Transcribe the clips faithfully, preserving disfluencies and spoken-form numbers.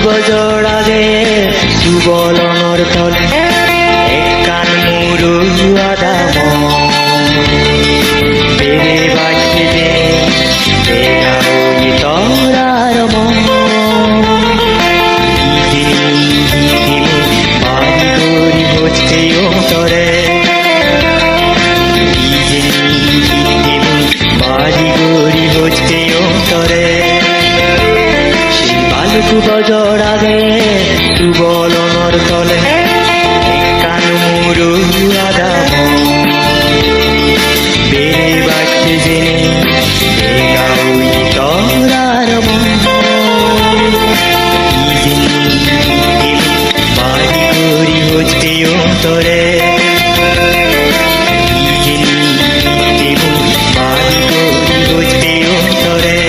Bojor age subolongor tole ekkan muro adamot bere bacche je dega oye tor ar mor. Hijeni hittedi bari guri hojpeyong tore. Hijeni hittedi bari guri hojpeyong tore. Sei balukko bojor age subolongor tole ekkan muro adamot bere bacche jene dega oye tor ar mor. Hijeni hittedi bari guri hojpeyong tore. Hijeni hittedi bari guri hojpeyong tore.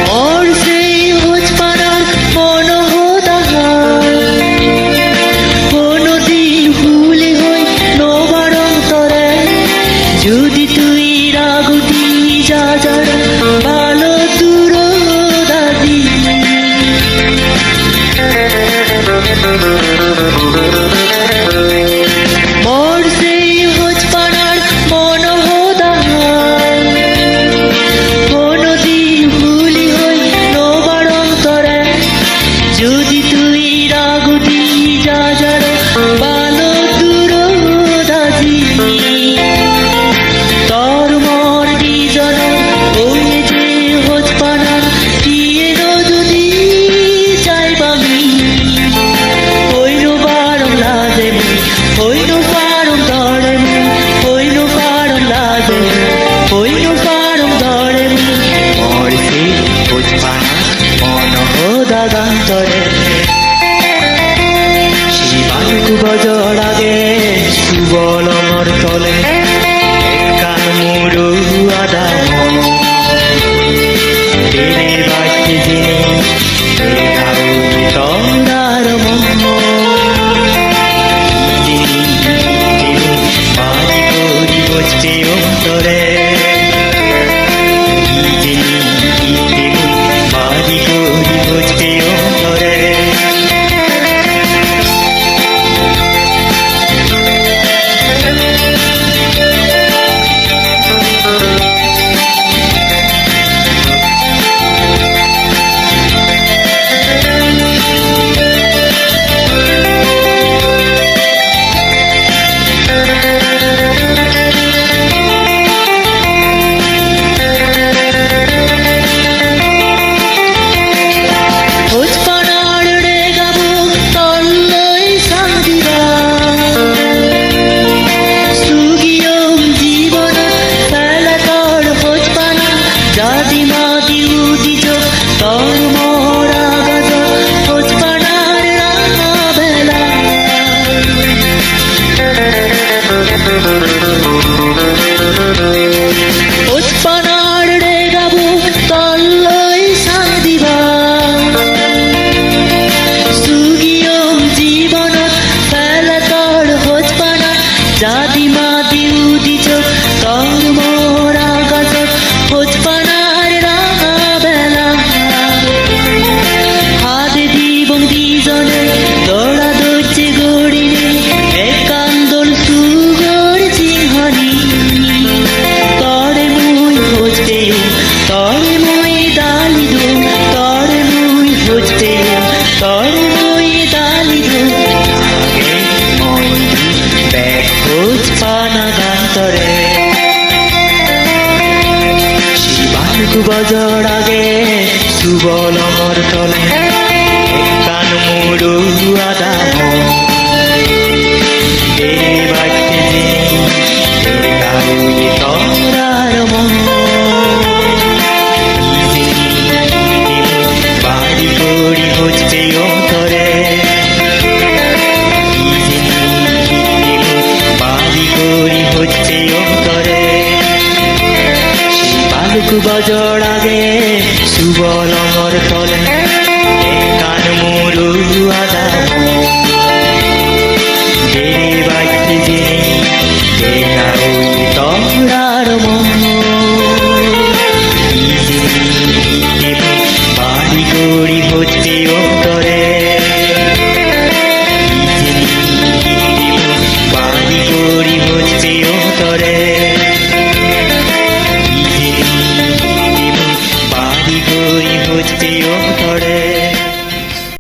Mor sei hojpanar mono hodagan hono din huli hoi no parong tore. Judi tui ragudi ja jar balo duro dadi. Mor sei hojpanar mono hodagan hono din huli hoi no parong tore. Judi tui ragudi ja jar balo duro dadi. Tor mor dijonor oye je hojpanan, tiyeno judi jai bami. Hoi no parong laje mui, hoi no parong dore mui, hoi no parong laje mui, hoi no parong dore mui. Mor sei hojpanan mono hodagan tore. Sei balukko bojor age subolongor tole ekkan muro adamot bere bacche jene dega oye tor ar mor. Hijeni hittedi bari guri hojpeyong tore. Hijeni hittedi bari guri hojpeyong tore. Hojpanar degabo toloi sang diba. Sugiyong jibonot pele tor hojpana, jadi madi udi jok tor mor agajot hojpanar ranga bela. Hojpanar degabo toloi sang diba. Sugiyong jibonot pele tor hojpana, jadi madi udi jok tor mor agajot hojpanar ranga bela. Hade dibong dijone dora dojje gurinei ekkan dol sugor jinghani. Tore mui hojpeyong, tore mui dalidong, tore mui hojpeyong, tore mui dalidong. Age mui di bek hojpanagan tore. Sei balukko bojor age subolongor tole ekkan muro adamot bere bacche jene dega oye tor ar mor. Hijeni hittedi bari guri hojpeyong tore. You are